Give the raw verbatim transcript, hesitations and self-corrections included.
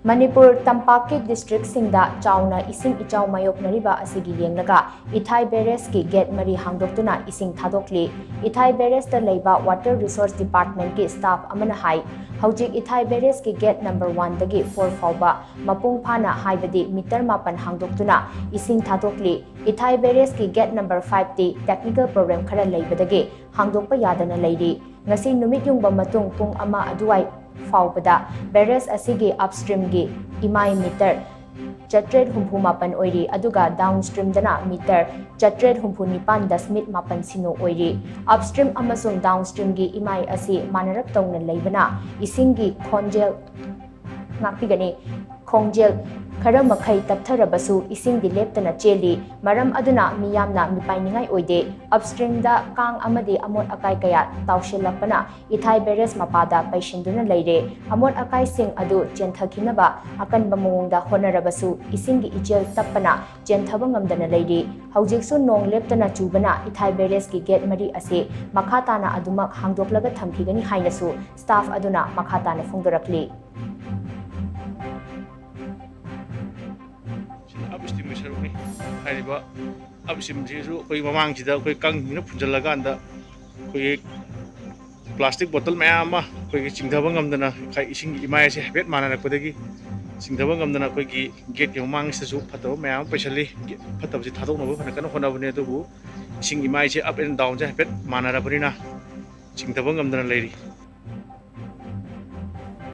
ꯃꯅꯤꯄꯨꯔ ꯇꯝꯄꯥꯛꯀꯤ ꯗꯤꯁꯇ꯭ꯔꯤꯛꯁꯤꯡꯗ ꯆꯥꯎꯅ ꯏꯁꯤꯡ ꯏꯆꯥꯎ ꯃꯥꯌꯣꯛꯅꯔꯤꯕ ꯑꯁꯤꯒꯤ ꯌꯦꯡꯂꯒ ꯏꯊꯥꯏ ꯕꯦꯔꯦꯖꯀꯤ ꯒꯦꯠ ꯃꯔꯤ ꯍꯥꯡꯗꯣꯛꯇꯨꯅ ꯏꯁꯤꯡ ꯊꯥꯗꯣꯛꯂꯤ꯫ ꯏꯊꯥꯏ ꯕꯦꯔꯦꯖꯇ ꯂꯩꯕ ꯋꯥꯇꯔ ꯔꯤꯁꯣꯔꯁ ꯗꯤꯄꯥꯔꯠꯃꯦꯟꯠꯀꯤ ꯁ꯭ꯇꯥꯐ ꯑꯃꯅ ꯍꯥꯏ, ꯍꯧꯖꯤꯛ ꯏꯊꯥꯏ ꯕꯦꯔꯦꯖꯀꯤ ꯒꯦꯠ ꯅꯝꯕꯔ ꯋꯥꯟꯗꯒꯤ ꯐꯣꯔ ꯐꯥꯎꯕ ꯃꯄꯨꯡ ꯐꯥꯅ, ꯍꯥꯏꯕꯗꯤ ꯃꯤꯇꯔ ꯃꯥꯄꯟ ꯍꯥꯡꯗꯣꯛꯇꯨꯅ ꯏꯁꯤꯡ ꯊꯥꯗꯣꯛꯂꯤ꯫ ꯏꯊꯥꯏ ꯕꯦꯔꯦꯖꯀꯤ gate number fifty technical problem ꯈꯔ ꯂꯩꯕꯗꯒꯤ ꯍꯥꯡꯗꯣꯛꯄ ꯌꯥꯗꯅ ꯂꯩꯔꯤ꯫ ꯉꯁꯤ ꯅꯨꯃꯤꯠ ꯌꯨꯡꯕ ꯃꯇꯨꯡ ꯄꯨꯡ ꯑꯃ ꯑꯗꯨꯋꯥꯏ ꯐꯥꯎꯕꯗ ꯕꯦꯔꯦꯖ ꯑꯁꯤꯒꯤ ꯑꯞꯁ꯭ꯇ꯭ꯔꯤꯝꯒꯤ ꯏꯃꯥꯏ ꯃꯤꯇꯔ ꯆꯥꯇ꯭ꯔꯦꯠ ꯍꯨꯝꯐꯨ ꯃꯥꯄꯟ ꯑꯣꯏꯔꯤ, ꯑꯗꯨꯒ ꯗꯥꯎꯟꯁ꯭ꯇ꯭ꯔꯤꯝꯗꯅ ꯃꯤꯇꯔ ꯆꯥꯇ꯭ꯔꯦꯠ ꯍꯨꯝꯐꯨ ꯅꯤꯄꯥꯟ ꯗꯁꯃꯤꯛ ꯃꯥꯄꯟ ꯁꯤꯅꯣ ꯑꯣꯏꯔꯤ꯫ ꯑꯞꯁ꯭ꯇ꯭ꯔꯤꯝ ꯑꯃꯁꯨꯡ ꯗꯥꯎꯟꯁ꯭ꯇ꯭ꯔꯤꯝꯒꯤ ꯏꯃꯥꯏ ꯑꯁꯤ ꯃꯥꯟꯅꯔꯞ ꯇꯧꯅ ꯂꯩꯕꯅ ꯏꯁꯤꯡꯒꯤ ꯈꯣꯟꯖꯦꯜ ꯉꯥꯛꯄꯤꯒꯅꯤ꯫ ꯈꯣꯡꯖꯦꯜ ꯈꯔ ꯃꯈꯩ ꯇꯞꯊꯔꯕꯁꯨ ꯏꯁꯤꯡꯗꯤ ꯂꯦꯞꯇꯅ ꯆꯦꯜꯂꯤ꯫ ꯃꯔꯝ ꯑꯗꯨꯅ ꯃꯤꯌꯥꯝꯅ ꯃꯤꯄꯥꯏꯅꯤꯡꯉꯥꯏ ꯑꯣꯏꯗꯦ꯫ ꯑꯞꯁ꯭ꯇ꯭ꯔꯤꯝꯗ ꯀꯥꯡ ꯑꯃꯗꯤ ꯑꯃꯣꯠ ꯑꯀꯥꯏ ꯀꯌꯥ ꯇꯥꯎꯁꯤꯜꯂꯛꯄꯅ ꯏꯊꯥꯏ ꯕꯦꯔꯦꯖ ꯃꯄꯥꯗ ꯄꯩꯁꯤꯟꯗꯨꯅ ꯂꯩꯔꯦ꯫ ꯑꯃꯣꯠ ꯑꯀꯥꯏꯁꯤꯡ ꯑꯗꯨ ꯆꯦꯟꯊꯈꯤꯅꯕ ꯑꯀꯟꯕ ꯃꯑꯣꯡꯗ ꯍꯣꯠꯅꯔꯕꯁꯨ ꯏꯁꯤꯡꯒꯤ ꯏꯆꯦꯜ ꯇꯞꯄꯅ ꯆꯦꯟꯊꯕ ꯉꯝꯗꯅ ꯂꯩꯔꯤ꯫ ꯍꯧꯖꯤꯛꯁꯨ ꯅꯣꯡ ꯂꯦꯞꯇꯅ ꯆꯨꯕꯅ ꯏꯊꯥꯏ ꯕꯦꯔꯦꯖꯀꯤ ꯒꯦꯠ ꯃꯔꯤ ꯑꯁꯤ ꯃꯈꯥ ꯇꯥꯅ ꯑꯗꯨꯃꯛ ꯍꯥꯡꯗꯣꯛꯂꯒ ꯊꯝꯈꯤꯒꯅꯤ ꯍꯥꯏꯅꯁꯨ ꯁ꯭ꯇꯥꯐ ꯑꯗꯨꯅ ꯃꯈꯥ ꯇꯥꯅ ꯐꯣꯡꯗꯣꯔꯛꯂꯤ꯫ ꯁꯤꯅ ꯑꯞ ꯁ꯭ꯇ꯭ꯔꯤꯝꯒꯤ ꯁꯔꯨꯛꯅꯤ꯫ ꯍꯥꯏꯔꯤꯕ ꯑꯞ ꯁ꯭ꯇ꯭ꯔꯤꯝꯁꯤꯁꯨ ꯑꯩꯈꯣꯏ ꯃꯃꯥꯡꯁꯤꯗ ꯑꯩꯈꯣꯏ ꯀꯥꯡꯁꯤꯡꯁꯤꯅ ꯐꯨꯟꯖꯜꯂꯀꯥꯟꯗ ꯑꯩꯈꯣꯏꯒꯤ ꯄ꯭ꯂꯥꯁꯇꯤꯛ ꯕꯣꯇꯜ ꯃꯌꯥꯝ ꯑꯃ ꯑꯩꯈꯣꯏꯒꯤ ꯆꯤꯡꯊꯕ ꯉꯝꯗꯅ ꯏꯁꯤꯡꯒꯤ ꯏꯃꯥꯏ ꯑꯁꯦ ꯍꯥꯏꯐꯦꯠ ꯃꯥꯟꯅꯔꯛꯄꯗꯒꯤ ꯆꯤꯡꯊꯕ ꯉꯝꯗꯅ ꯑꯩꯈꯣꯏꯒꯤ ꯒꯦꯠꯀꯤ ꯃꯃꯥꯡꯁꯤꯗꯁꯨ ꯐꯠꯇꯕ ꯃꯌꯥꯝ ꯑꯃ ꯄꯩꯁꯜꯂꯤ꯫ ꯒꯦꯠ ꯐꯠꯇꯕꯁꯤ ꯊꯥꯗꯣꯛꯅꯕ ꯐꯅ ꯀꯟꯅ ꯍꯣꯠꯅꯕꯅꯤ, ꯑꯗꯨꯕꯨ ꯏꯁꯤꯡ ꯏꯃꯥꯏꯁꯦ ꯑꯞ ꯑꯦꯟ ꯗꯥꯎꯟꯁꯦ ꯍꯥꯏꯐꯦꯠ ꯃꯥꯟꯅꯔꯕꯅꯤꯅ ꯆꯤꯡꯊꯕ ꯉꯝꯗꯅ ꯂꯩꯔꯤ꯫